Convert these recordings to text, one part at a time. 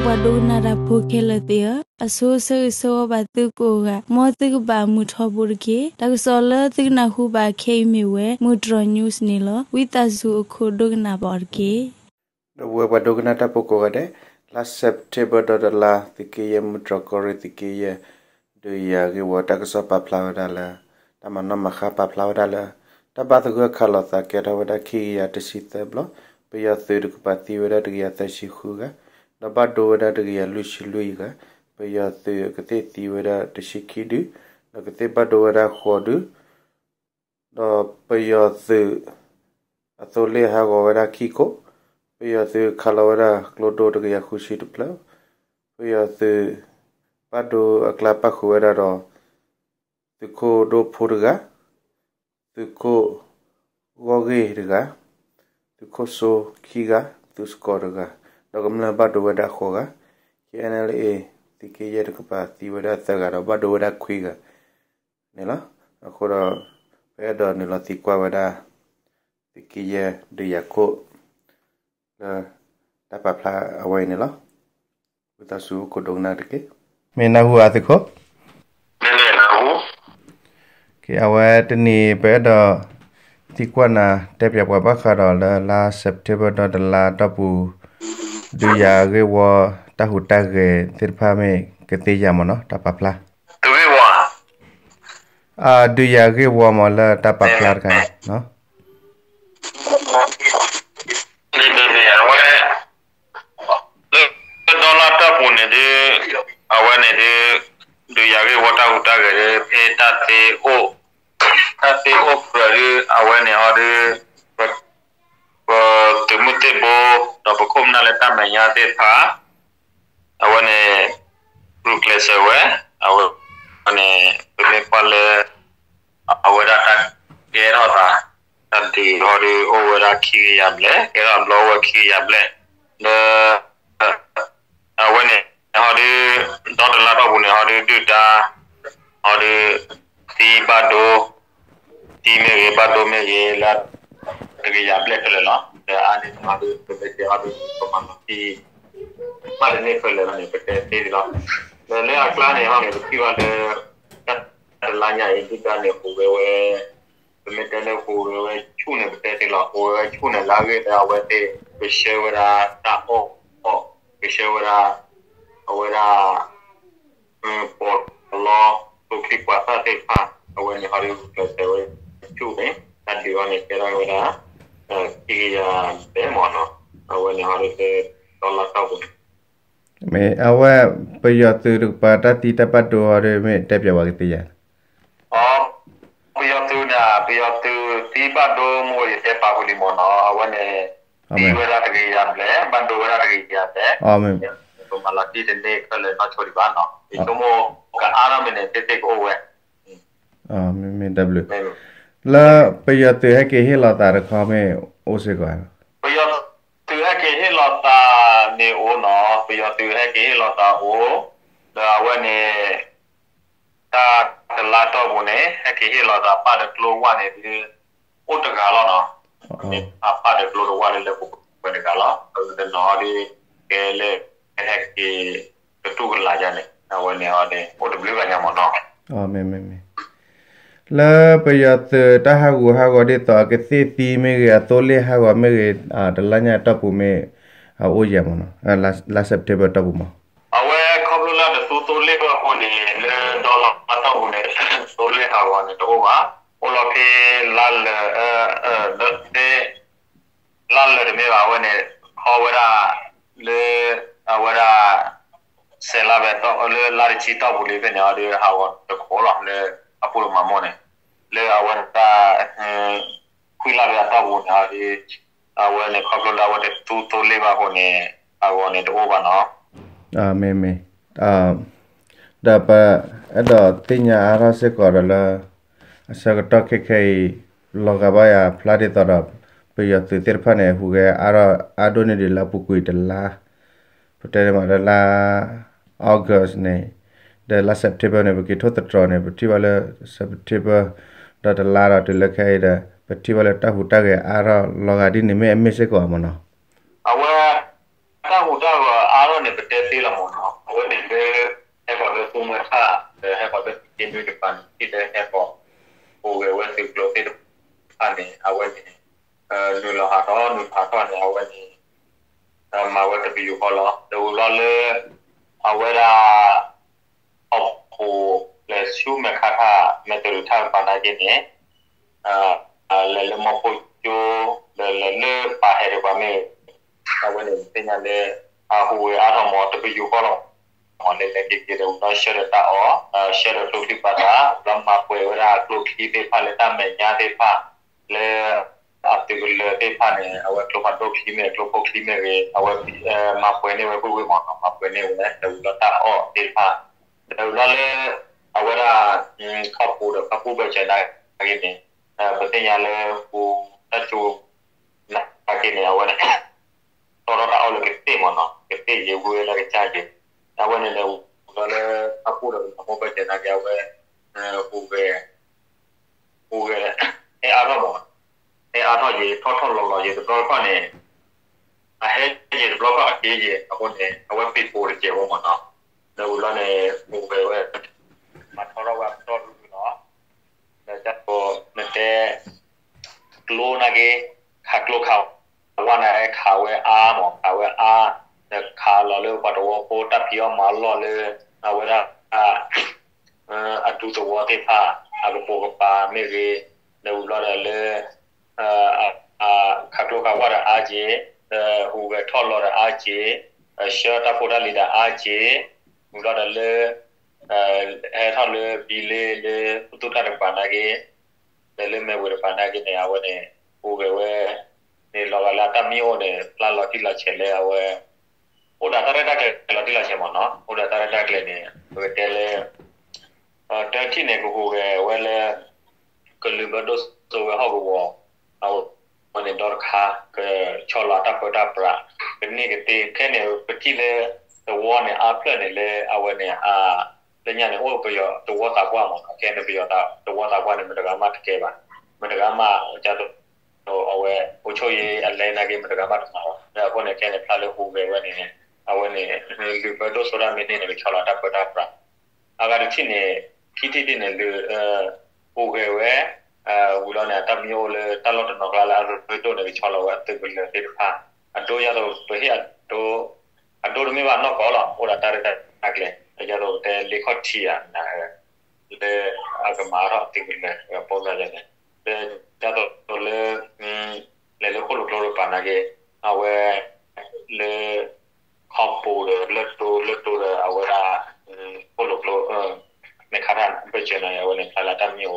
ပှၤဒိကနၣ်တၢ်ဖိခဲလၢာ်သ့ၣ်ဧၢ, အဆိဆၢဂ့ၤဆၢဝါဘၣ်သုကိးဂၤ, မ်သုကဘၣ်မုာ်ထီဘိတက့ၢ်. တၢ်ကစီၣ်လၢသုကနၢ်ဟူဘၣ်ခဲအံၤမ့ၢ်ဝဲ မုၢ်တြီၢ် news န့ၣ်လီၤ. ဝံသးစူၤအခိၣ်ဒိကနၣ်ဘၣ်အီၤတက့ၢ်. ဒီပုၢ်ဝဲၢ်ပှၤဒိကနၣ်တၢ်ဖိကိးဂၤဒဲး, လါ September ဒီးတလါ သုးက့ယဲၢ် မုၢ်တြီၢ်ကီၢ်ရ့ၣ် သုးက့ယဲၢ် ဒုးယၤဂ့ၢ်ဝီတၢ်ကစီၣ်ပာ်ဖျါဝဲဒၣ်လၢ တၢ်မၤနီၣ်မၤဃါပာ်ဖျါဝဲဒၣ်လၢ တၢ်ဘၣ်သဂၢၢ်ခးလိာ်သးကဲထီၣ်ဝဲဒၣ်ခံကယၤတဆံသၢဘျီ, ပယီၤသုးတကပၤသံဝဲဒၣ်တကယၤသၢဆံဃုဂၤ, ဒီးဘၣ်ဒိဝဲဒၣ်တကယၤလွံၢ်ဆံလွံၢ်ဂၤ, ပယီၤသုးကသ့ၣ်သံဝဲဒၣ်တဆံခံဒု, ဒီးကသ့ၣ်ဘၣ်ဒိဝဲဒၣ်ဃိးဒု, ဒီးပယီၤသုး အသိလ့ၣ်ဟးဂီၤဝဲဒၣ်ခံခိၣ်, ပယီၤသုးခးလီၤဝဲဒၣ်ကျိဒိတကယၤဃုဆံတဖျၢၣ်, ပယီၤသုး ဘၣ်ဒိအကျါပၣ်ဃုာ်ဝဲဒၣ်ဒီး သုးခိၣ်ဒိၣ်ဖိတဂၤ, သုးခိၣ်ဂီၢ်ဂ့ၢ်တဂၤ, သုးခိၣ်စိခံဂၤ, သုးစကီးတဂၤ, ဒီးကမျၢၢ်ဘၣ်ဒိဝဲဒၣ်ဃိးဂၤ, ကဲ နလၢ သုးက့ယဲၢ်တကပၤသံဝဲဒၣ်သၢဂၤဒီးဘၣ်ဒိဝဲဒၣ်ခွံဂၤ န့ၣ်လီၤ. အဃိဒီး ပအဲၣ်ဒိးနုာ်လီၤသံကွၢ်ဝဲဒၣ် သုးက့ယဲၢ်ဒုးယၤခိၣ် လၢတၢ်ပာ်ဖျါအဝဲအံၤန့ၣ်လီၤ. ဝံသးစူၤ ခိၣ်ဒိကနၣ်တက့ၢ်. မ့ၢ်နၢ်ဟူဧါ သုးခိၣ်. ကဲ အဝဲတနံၤ ပအဲၣ်ဒိးသံကွၢ်နၤ တဲပၠးပှၤဘၣ်ဃးဒီးလၢလါ September ဒီးတလါအတီၢ်ပူၤ ဒုးယၤဂ့ၢ်ဝီတၢ်ဟူးတၢ်ဂဲၤသ့ၣ်တဖၣ်မ့ၢ်ကသ့ယၤမ့ၢ်နီၤ တၢ်ပာ်ဖျါ ဒုးယၤဂ့ၢ်ဝီမ့ၢ်လၢတၢ်ပာ်ဖျါတခါန့ၣ် လၢဒီလါတီၢ်ပူၤန့ၣ်ဒုး အဝဲန့ၣ်ဒုး ဒုးယၤဂ့ၢ်ဝီတၢ်ဟူးတၢ်ဂဲၤဒုး ဖဲတၢ်သ့အိၣ်, တၢ်သ့အိၣ်ကြၢးဒုး အဝဲန့ၣ်ဟီဒုး ပသုးမုၢ်သံၣ်ဘိ ဒီးပခိၣ်ပနၢ်လၢတၢ်မဲာ်ညါသ့ၣ်တဖၣ် အဝဲန့ၣ် ဂုာ်ကျဲးစၢးဝဲ အဝဲန့ၣ် ပမ့ၢ်ကွၢ်လၢ အဝဲဒၣ်တၢ်ကဲထီၣ်သး တၢ်ဒုးဟီဒုးအိၣ်ဝဲဒၣ်ခံကယၤဘျဲၣ်, ကဲထီၣ်ဘျီအိၣ်ဝဲခံကယၤဘျဲၣ်, ဒီး အဝဲန့ၣ်ဟီဒုး ဒီတလါတီၢ်ပူၤန့ၣ်ဟီဒုး ဒုၣ်ဒါ ဟီဒုး သံဘၣ်ဒိ သံမ့ၢ်ဂ့ၤ ဘၣ်ဒိမ့ၢ်ဂ့ၤ လၢတကယၤဘျဲၣ်ခဲလၢာ်လီၤ. ဒီးအါန့ၣ်ဟီဒုး ပမ့ၢ်တဲဟီဒုး ပမၤလီၤတံၢ် ဘၣ်တန့ၢ်ခဲလၢာ်လီၤန့ၣ် ပတဲသ့ဒံးလီၤ. ဒီးလၢအကျါန့ၣ်ဟီန့ၣ် ပထံၣ်ဘၣ်လၢ တၢ်တလါညါအံၤ ဒုၣ်ဒါန့ၣ် ဟူးဂဲၤဝဲ ပမ့ၢ်တဲလၢဟူးဂဲၤဝဲဆူၣ်န့ၣ် ပတဲသ့လီၤ. ဟူးဂဲၤဝဲဆူၣ်န့ၣ် လၢအဂ့ၢ်လၢအဝဲသ့ၣ် ကဆှၢဝဲဒၣ်တၢ်အီၣ်အီၣ် ကဆှၢဝဲဒၣ် အဝဲဒၣ် ပီးလီ ကျိချံမျိာ်သၣ်သ့ၣ်တဖၣ် အဝဲန့ၣ်ဟီဒုး ကျဲးစၢးဝဲဆူၣ်န့ၣ် တၢ်ဒုးအီၤန့ၣ် ကဲထီၣ်ဝဲဒၣ် ခံကယၤဘျဲၣ်မ့ၢ်နီၤ. အဝဲန့ၣ်ဟီဒုး ဒီလါတီၢ်ပူၤန့ၣ် မ့ၢ်အဝဲ ပယီၤသုးတကပၤတၢ်သံတၢ်ဘၣ်ဒိဟီဒုး မ့ၢ်တဲပၠးဝဲကသ့ဧါ. ပယီၤသုးန့ၣ် ပယီၤသုးသံဘၣ်ဒိမ့ၢ်ဝဲယတဲပာ်ဖုလံမ့ၢ်နီၤ. အဝဲန့ၣ် သံဝဲဒၣ်တကယၤဘျဲၣ် ဘၣ်ဒိဝဲဒၣ်တကယၤဘျဲၣ်, ပမၤလီၤတံၢ်တန့ၢ်ခဲလၢာ်နီတဘျီဘၣ်နီၤ. ယဆိကမိၣ် ကအါထီၣ်မ့ၢ်န့ၣ် သ့သ့ကအိၣ်ဝဲ မ့မ့ၢ်တၢ်ဘျုး လၢပယီၤသုးဟဲက့ၤဟ့ၣ်လီၤသးတခီမ့ၢ်အိၣ်စ့ၢ်ကီးဧါ. ပယီၤသုးဟဲက့ၤဟ့ၣ်လီၤသးန့ၣ်အိၣ်နီၤ. ပယီၤသုးဟဲက့ၤဟ့ၣ်လီၤသးအိၣ်, ဒီးအဝဲန့ၣ် တၢ်တလါတီၢ်ပူၤန့ၣ် ဟဲက့ၤဟ့ၣ်လီၤသးပၢ်တကျိဝဲန့ၣ်ဒုး အိၣ်တဂၤလီၤနီၤ. မ့ၢ်အပၢ်တကျိတဝဲလၢလၢပှဲၤပှဲၤတဂၤလီၤ. အဝဲတနီၤဟီဒုး ကဲလၢ ဟဲက့ၤ ကတူၢ်ကလာ်ယါန့ၣ် အဝဲန့ၣ်ဟီဒုး အိၣ်တဘျုးဂၤညါမ့ၢ်နီၤ. မ့ၢ်မ့ၢ်မ့ၢ် လၢပယီၤသုးတၢ်ဟးဂူာ်ဟးဂီၤဒ်သိး အကသ့ၣ်သံမ့ၢ်ဂ့ၤ အသိလ့ၣ်ဟးဂီၤမ့ၢ်ဂ့ၤ တလါညါအတီၢ်ပူၤမ့ၢ် အအိၣ်ယဲၢ်မ့ၢ်နီၤ, လါ September တီၢ်ပူၤမ့ၢ်. အဝဲခီဖျိလၢတသူသိလ့ၣ်ဘၣ်အဃိန့ၣ် လၢဒီလါတီၢ်ပူၤန့ၣ် သိလ့ၣ်ဟးဂီၤန့ၣ်တအိၣ်ဘၣ်. အိၣ်လီၤဖဲလါလၢာ် လါလၢာ်တမ့ၢ်ဘၣ် အဝဲန့ၣ် ခီဝဲဒၣ် လၢ အဝဲဒၣ် ဆယ်လပိုင်းတီၢ် လၢလါတဆံတီၢ်ပူၤလံဖဲန့ၣ် အီၤဒုးဟးဂီၤတခိၣ်လီၤ လၢအပူၤတမၤမိၢ်န့ၣ် လၢအဝဲဒၣ် ခွံလါပိုင်းအတီၢ်ပူၤန့ၣ် အီၤဒုး အဝဲန့ၣ်ခီဖျိလၢအဝဲတသူသိလ့ၣ်ဘၣ်အဃိန့ၣ် ဟးဂီၤန့ၣ်တအိၣ်ဘၣ်နီၤ. မ့ၢ်မ့ၢ် ဒီးပအဲၣ်ဒိးသ့ၣ်ညါအါထီၣ်စ့ၢ်ကီးဒီးလၢ အဆၢကတီၢ်ခဲခဲအံၤ လီၤဂာ်ဘၣ်ယၤဖျါဒ်သိးဒီး ပယီၤသုးသ့ၣ်တဖၣ်န့ၣ် ဟူးဂဲၤအါထီၣ်အါဒိၣ်န့ၢ်ဒံးလၢအပူၤကွံာ်တလါ, ပတဲန့ၣ်မးလၢလါ August န့ၣ် ဒီးလါ September န့ၣ် ပက့ၤထိၣ်သတြီၤန့ၣ် ပထံၣ်ဘၣ်လၢ September ဒီးတလါဒီးတုၤလၢခဲအံၤဒီး ပထံၣ်ဘၣ်လၢတၢ်ဟူးတၢ်ဂဲၤအါထီၣ်လီၤဂာ်ဒ်န့ၣ်မ့ၢ်အမ့ၢ်စ့ၢ်ကီးမ့ၢ်နီၤ. အဝဲ တၢ်ဟူးတၢ်ဂဲၤအါထီၣ်န့ၣ် ပတဲသ့လီၤမးနီၤ, အဝဲန့ၣ်လၢ ဟဲဃီၤလၢသူမှဲထၢၣ် ဒီးဟဲဃီၤလၢသုးက့နွံတကပၤန့ၣ် ထံၣ်လၢဟဲဃီၤ ဟူးဂဲၤဝဲသုးကျိၤသ့ၣ်တဖၣ်န့ၣ် အဝဲန့ၣ် နုာ်လီၤဟးထီၣ် နုာ်လီၤဟးထီၣ်န့ၣ် အဝဲန့ၣ် မၤဝဲတပယူာ်ဃီလီၤ. ဒီးဝံၤဘျီလၢ အဝဲဒၣ် ဟီၣ်ခိၣ်လဲၤဆူမဲာ်ခါထၣ် မဲာ်တရူးထၣ်တကပၤနာ်က့န့ၣ် လဲၤလၢမီဖိကၠိ ဒီးလဲၤလၢပာ်ဟဲတကပၤမ့ၢ်ဂ့ၤ, အဝဲန့ၣ်သ့ၣ်ညါလၢ အဟူးဂဲၤအါထီၣ်မး တပယူာ်ဃီလီၤမး လဲၤလဲၤက့ၤက့ၤဒီး ဝံၤဘျီဆှၢဒီးတၢ်အီၣ် ဆှၢဒီးကျိချံပာ်သး ဘျီမၤပှဲၤဝဲဒၣ်ကျိချံသ့ၣ်တဖၣ်လၢတၢ်မဲာ်ညါသ့ၣ်တဖၣ် လၢ အသုးကလၢၤသ့ၣ်တဖၣ်န့ၣ် အဝဲကျိဖးဒိၣ်ချံမ့ၢ်ဂ့ၤ ကျိဖိချံမ့ၢ်ဂ့ၤ အဝဲ မၤပှဲၤန့ၢ်ဝဲကွ့ၢ်ကွ့ၢ်မးနီၤ, မၤပှဲၤန့ၢ်ဝဲ ဒီးဝံၤဘျီတၢ်အီၣ်သ့ၣ်တဖၣ် ဒီးဝံၤဘျီလၢ အဝဲဒၣ် ခီၣ်ပူၤဒီးဖၣ်ပူၣ်ဘၢၣ်စၢၤနာ်က့န့ၣ် ပသ့ၣ်ညါလၢ ဟူးတၢ်စူၤ နာ်က့န့ၣ် အဝဲန့ၣ် တီထီၣ်တၢ်အီၣ်လၢကသ့ၣ်မးနီၤ, ကသ့ၣ်ယံၤဝံၤလၢကစၢ်က့ၤ, အဝဲန့ၣ်ဒီး ဝံၤဘျီလၢ ဖၣ်ပူၣ်ဒီးဖၣ်ပူၣ်ဘၢၣ်စၢၤနာ်က့ အဝဲ ဟူးဂဲၤ ဟူးဂဲၤ ဟဲအါထီၣ်မး, ဟဲအါထီၣ်က့ၤ ထီၣ်ထီၣ်လီၤလီၤက့ၤတဘျီတခီၣ်န့ၣ် အဟဲက့ၤတဘျီတခီၣ်အက့ၤက့ၤ အဃိန့ၣ် အဝဲပံၤပိၤတစဲးဖိမးနီၤ, ဒီးဝံၤဘျီန့ၣ် ဟူးဂဲၤဝဲ မၤထီထီၣ်ဝဲအပတီၢ်ဒူဒူလီၤ. ဒီးဒ်သိးနတဲ ကျိနာ်က့ ခးကျိခးဝၣ်နာ်က့ ခးဝဲအါမး ခးဝဲအါ, ဒီးခးလီၤလၢပှၤသဝီဖိတၢ်ဖံးအီၣ်မၤအီၣ်လီၢ်လၢ အဝဲဒၣ် အဒူသဝီသ့ၣ်တဖၣ် အကပိာ်ကပၤမ့ၢ်ဂ့ၤ, ဒီးဝံၤဘျီဒီးလၢ ခးကျိခးဝၣ်ဒီးအါက့ၤ, ဒီးဟူးဂဲၤထီၣ်လီၤဒီးအါက့ၤ, ဆှၢတၢ်ဖိတၢ်လံၤဒီးအါက့ၤ, ဝံၤဘျီဒီးလၢ ဟဲထီၣ်လၢဘံလ့လၢ ခူသူၣ်တၢ်တကပၤနာ်က့ ဒီးလၢမဲာ်ဝ့ၤတကပၤနာ်က့န့ၣ် အဝဲန့ၣ် ဟူးဂဲၤဝဲ န့ၣ်လီၤဂာ်လၢအတၢ်မံအိၣ်န့ၣ် ဖျါလီၤတံၢ်လီၤဆဲးလၢအဝဲ အိၣ်ဒီးတၢ်ရဲၣ်တၢ်ကျဲၤလီၤတံၢ်လီၤဆဲးမးနီၤ, အိၣ်ဒီးတၢ်ရဲၣ်တၢ်ကျဲၤန့ၣ် ပကတဲလၢ တထံၣ်န့ၣ် ကဟူးဂဲၤဝဲလၢ ကလုာ်ဘၢဒိၣ်စိဝဲဟီၣ်ကဝီၤ အဝဲန့ၣ်ဒီတခါ ကဆီလီၤအတၢ်ပၢတၢ်ပြး ကန့ၢ်ကသ့ ခဲန့ၣ် ပထံၣ်လၢ သဝီန့ၣ် အါဖျၢၣ်န့ၣ်လၢအဝဲန့ၣ် လၢညါန့ၣ် အိၣ်ပယီၤသဝီသးပှၢ်မးနီၤ, ခဲန့ၣ် ပယီၤသဝီသးပှၢ်န့ၣ် မတဂၤမးတကဲဘၣ်, မတဂၤမး ကသိး အဝဲ အုပ်ချုပ်ရေးအလဲနာ်က့ မတဂၤမးတမၤဘၣ်, ဒီးအဃိန့ၣ် ခဲန့ၣ် ဖျါလၢဟူးဂဲၤဝဲန့ၣ် အဝဲန့ၣ် လုာ်ဘၢဒိၣ်စိဒၣ်မ့ၢ်န့ၢ်န့ၣ် ကဆီလီၤတၢ်ပၢတၢ်ပြး အဂၤတထံၣ်န့ၣ် ခံထံၣ်တထံၣ်န့ၣ် လုာ် ဟူးဂဲၤဝဲ ဝံၤလီၤန့ၣ် အတၢ်မံအိၣ်လၢတၢ်လီၢ်တနီၤကျါလၢအရ့ဒိၣ်န့ၣ် ကဆီလီၤဝဲအသုးကလၢၤသ့ၣ်တဖၣ် အဒိယၤသိးပဟ့ၣ်အဒိ အဒိတမ့ၢ်ဘၣ်နီၢ်ကီၢ်လီၤ အိၣ်ဒီးတၢ်ရဲၣ်တၢ်ကျဲၤ ယၤသိးပတဲလ့ခီၣ်ထံးဧါ နၤ လၢအကမၤထီၣ်အသုးကလၢၤ ပိာ်မုၣ်န့ၣ် လၢယၤသိးလၢ လဲၤလၢဃိၣ်လိာ်ကျိတကပၤနာ်က့ အဝဲ လၢ ခီၣ်ပူၤဒီးလၢတိၤလၢတိၤဒီးအဝဲဒၣ် ဃိၣ်လိာ်ကျိ မဲာ်ခါထၣ်ဘၢၣ်စၢၤန့ၣ် အဝဲန့ၣ်ဖျါလၢအတၢ်မံအိၣ်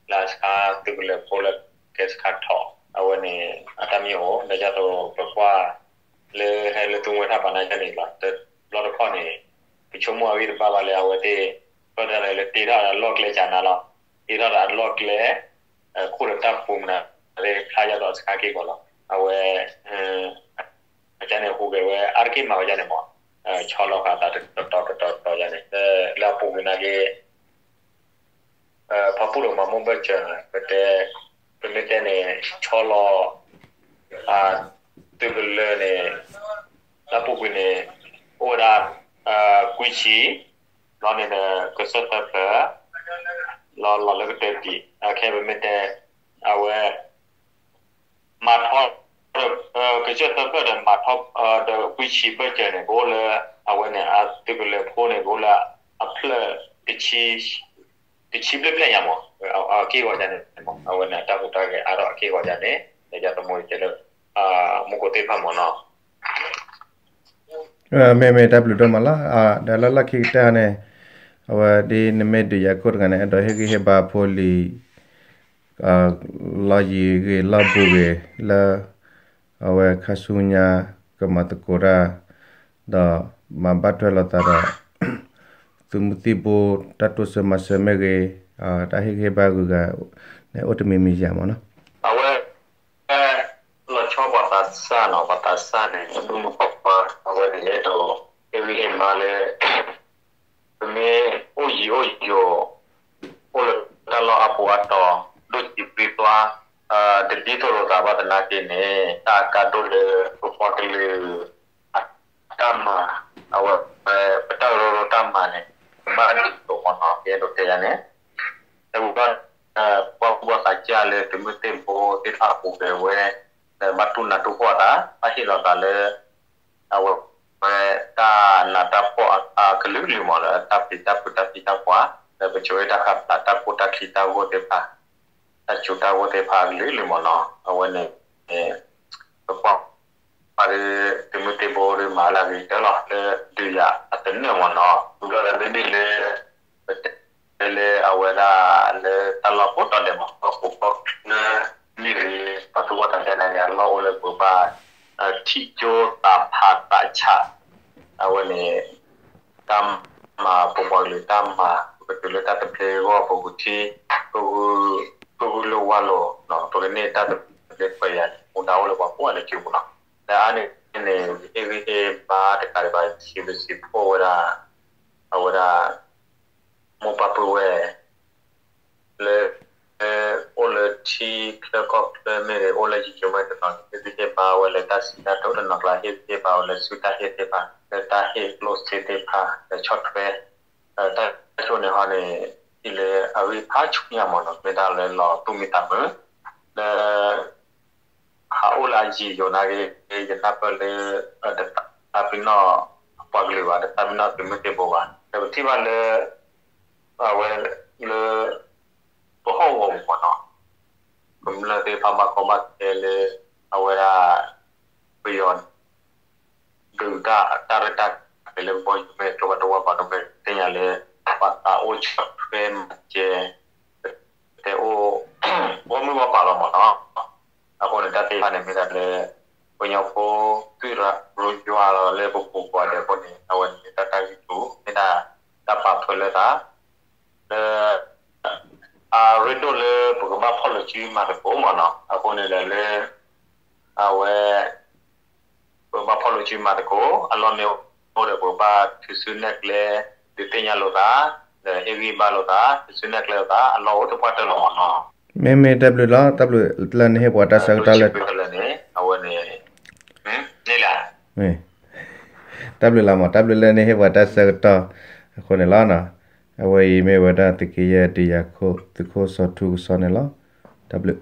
လၢအစခါသုးကလၢၤဖိလၢကဲစခါထီၣ် အဝဲန့ၣ် အတၢ်မံအိၣ် ဒီးယၤသိးပကွၢ် လၢဟဲလၢသူမှဲထၣ်ပၤနာ်က့န့ၣ်လီၤ တဘျီတခီၣ်န့ၣ် ပဆိကမိၣ်အဂံၢ်တဘၣ်ဘၣ်လၢအဝဲသ့ၣ် ဘၣ်တၢ်န့ၣ်လၢတ့ထီၣ်အလီၢ်ကျဲကၢ်နၤလီၤ တ့ထီၣ်ဒီးအလီၢ်ကျဲ ခိၣ်ဒီးတၢ်ပူၤမနုၤ ဖျါယၤသိးအစခါက့ၢ်ဂီၤလီၤ အဝဲ အကန့ၣ်ဟူးဂဲၤဝဲအါတက့ၢ်မၤဝဲဒၣ်န့ၣ်မး ဆီလီၤဃာ်သးတတီၤတတီၤတတီၤယၤန့ၣ် လၢအပူၤကွံာ်နာ်က့ ဖီပူၣ်ဒီးမၤမိၢ်ဘၢၣ်စၢၤ ပတဲ ပမ့ၢ်တဲန့ၣ် ဆီလီၤ သုးကလၢၤန့ၣ် လၢအပူၤကွံာ်န့ၣ် အိၣ်ဝဲဒၣ် ကွံဆံ ဘျီန့ၣ်ဒီး ကစၢၢ်သၢဖျၢၣ် လီၤလီၤလၢကတၢၢ်တံၢ် ခဲပမ့ၢ်တဲ အဝဲ မၤထီ ကစၢၢ်သၢဖျၢၣ်ဒီးမၤထီ ဒီးကွံဆံဘၢၣ်စၢၤန့ၣ် ကအိၣ်လၢ အဝဲန့ၣ် အသုးကလၢၤဖိန့ၣ် ကအိၣ်လၢအဖျၢၣ် တဆံဘျဲၣ်ဖျၢၣ်ညါမး အက့ၢ်ဂီၤယၤန့ၣ်မး အဝဲန့ၣ်တၢ်ဟူးတၢ်ဂဲၤအါထီၣ်အက့ၢ်ဂီၤယၤန့ၣ် ဒီးယၤသမူတဲလၢ မူခိၣ်သ့ၣ်တဖၣ်မးနီၤ မ့မ့ၢ်တၢ်ဘျုးဒိၣ်မးလီၤ. ဒီးလၢလီၢ်ခံကတၢၢ်န့ၣ် အဝဲဒ်နမ့ၢ်ဒုးယၤခိၣ်တဂၤန့ၣ် အဲၣ်ဒိးဟ့ၣ်ဂံၢ်ဟ့ၣ်ဘါဖိလံၤ လီၢ်ယံၤဂ့ၤ လီၢ်ဘူးဂ့ၤ လၢ အဝဲခါဆူညါ ကမၤသကိးတၢ် ဒီးမၤဘၣ်ထွဲလိာ်သးဒီး သုးမုၢ်သံၣ်ဘိ တၢ်တိစၢၤမၤစၢၤမ့ၢ်ဂ့ၤ တၢ်ဟ့ၣ်ဂံၢ်ဟ့ၣ်ဘါဂုၤဂၤန့ၣ် အိၣ်တမံၤမံၤယၤမးနီၤ အဝဲ လီၤဆီပှၤသးစၢ်နီၤ ပှၤသးစၢ်န့ၣ် မုၢ်မုၢ်ခွါခွါ အဝဲန့ၣ်အဲၣ်ဒိး ဟ့ၣ်ဂံၢ်ဟ့ၣ်ဘါလၢ ပမ့ၢ်အိၣ်ယံၤအိၣ်ယိာ် အိၣ်လၢတၢ်လီၢ်အါပူၤအါတီၤ ဒိၣ်ဆံးပြံသွါ တဒ်သိးလိာ်သးဘၣ်သနာ်က့န့ၣ် တၢ်အကါဒိၣ်လၢပပှၤကလုာ် အ သုးမုၢ်သ့ၣ်ဘိသ့ၣ်တဖၣ်ပူၤကွံာ်ဝဲ ဒီးဘၣ်တူၢ်နးတူၢ်ဖှီၣ်သး ဘၣ်ဟ့ၣ်လီၤသးလၢ အဝဲ တၢ်နးတၢ်ဖှီၣ်အကလုာ်ကလုာ်မး လၢတၢ်ပျံၤတၢ်ဖုးတၢ်ဖံးတၢ်ပှၤ လၢပကၠိဝဲတၢ်ဃးပျးတၢ်ကိၢ်တၢ်ချံတၢ်ဂိၢ်သ့ၣ်တဖၣ် တၢ်စူၤတၢ်ဂိၢ်သ့ၣ်တဖၣ်အကလုာ်ကလုာ်မးနီၤ အဝဲန့ၣ် ပကွၢ် ပှၤဒုး သုးမုၢ်သ့ၣ်ဘိဒုးမၤလၢအဂ့ၤကတၢၢ်လီၤ လၢဒုးယၤအတနၢၣ်မးနီၤ ဘျီဒီးမ့မ့ၢ်လၢ ပတဲလၢအဝဲဒၣ်လၢတၢ်လီၢ်ကိးတီၤဒဲးမး ပခိၣ်ပကျၢၢ်မ့ၢ်ဂ့ၤ ပှၤသူၣ်ကီၢ်သးလဲန့ၣ် အလီၢ်အိၣ်လၢပကဘၣ် ထံၣ်ကၠိသးဖးသးဆး အဝဲန့ၣ် တၢ်မၤ ပပှၤကလုာ်တၢ်မၤ ပကတုၤလၢတၢ်သဘျ့အဂီၢ် ပဂုာ်ထံ ပဂုာ် ပဂုာ်လိာ်ဝါလိာ် ပကန့ၢ်တၢ်သဘျ့ခွဲးယာ်န့ၣ် မူဒါအိၣ်လၢပှၤကိးဂၤလၢစုပူၤနီၤ လၢအါန့ၣ်န့ၣ် ယဟ့ၣ်ဂံၢ်ဟ့ၣ်ဘါတကးဒံးဘၣ် ယစံးဘျုးစံးဖှိၣ်ဝဲဒၣ် အဝဲဒၣ် မိၢ်ပၢ်ပုၢ်ဝဲၢ် လၢ အိၣ်လၢထံချၢကီၢ်ချၢမ့ၢ်ဂ့ၤ အိၣ်လၢယယိၤမ့ၢ်တနီၤန့ၣ် ဟ့ၣ်ဂံၢ်ဟ့ၣ်ဘါဝဲလၢတၢ်စံးတၢ်ကတိၤတနီၤကျါ ဟ့ၣ်ဂံၢ်ဟ့ၣ်ဘါဝဲလၢဆူတၢ်ဟ့ၣ်သ့ၣ်တဖၣ် လၢတၢ်ဟ့ၣ်ကျိၣ်စ့သ့ၣ်တဖၣ် လၢဆီၣ်ထွဲ တၢ်ကၠိန့ၣ်ဟီန့ၣ် ဟံၣ်လၢအဂံၢ်ဖးဆူညါမးနီၤ မ့ၢ်တၢ်လၢလီၤသူၣ်မံသးမုာ် လၢ ဟးအိၣ်လၢအယံာ်ယိာ်နာ်က့ ယနၢ်ပၢၢ်လၢ တသးပ့ၤနီၣ်အပှၤကလုာ်ဘၣ် တသးပ့ၤနီၣ်သုးမုၢ်သ့ၣ်ဘိဘၣ် ဒီးပထံၣ်ဘၣ်လၢ အဝဲလၢ ပဟီၣ်ကဝီၤပူၤမးနီၤ ကမျၢၢ်သ့ၣ်တဖၣ်ဘၣ်ကီဘၣ်ခဲလၢ အဝဲဒၣ် ပယီၤ ဒုးတၢ်တၢ်ရဲၣ်တၢ်ကျဲၤလၢကဘီယူၤမ့ၢ် ကျိဖးဒိၣ်ဝဲပှၤဒိၣ်မ့ၢ် သ့ၣ်ညါလၢ ပှၤသးအိၣ်ဆီၣ်ထွဲမၤစၢၤ တဲအိၣ် ဂီၢ်မုၢ်ဂီၢ်ပၤလီၤမးနီၤ အဃိန့ၣ် တၢ်သ့ၣ်တဖၣ်န့ၣ် မ့ၢ်ဒၣ်လၢ ပှၤကညီဖိ သူၣ်ရၤရိယွၤလီၤလၢပပူၤကိးဂၤဒဲးအဃိန့ၣ် အဝဲန့ၣ်မ့ၢ်တၢ်တၢ်ဂံၢ်ဆူၣ် မ့ၢ်ဒၣ်တၢ်ပာ်ဖျါလၢသး လၢ အရ့ဒိၣ်လၢပကဘၣ်ဖီၣ်လိာ်စုမၤသကိးမးနီၤ အဃိန့ၣ်ဒီးလၢ အဝဲ ပကဘၣ်ဖီၣ်လိာ်စုမၤသကိး အလီၢ်မ့ၢ်အိၣ်ဒီးပကဘၣ်ထုးစုနဲၣ်ကျဲ ဒုးသ့ၣ်ညါလိာ်သး ဒီးဟ့ၣ်ဂံၢ်ဘါလိာ်သး ထုးစုနဲၣ်ကျဲလိာ်သး အလီၢ်အိၣ်သပှၢ်တၢၢ်လီၤမးနီၤ မ့မ့ၢ်တၢ်ဘျုးလီၤ တၢ်ဘျုးလၢနဟ့ၣ်ပှၤတၢ်ဆၢကတီၢ်လၢ အဝဲန့ၣ် တၢ်ဘျုးလီၤမး တၢ်ဘျုးလၢနဟ့ၣ်ပှၤတၢ်ဆၢကတီၢ် အဃိန့ၣ်လီၤ. အဝဲအံၤမ့ၢ်ဝဲဒၣ်သုးက့ယဲၢ်ဒုးယၤခိၣ် သုးခိၣ်စီၤထူကစီန့ၣ်လီၤ. တၢ်ဘျုး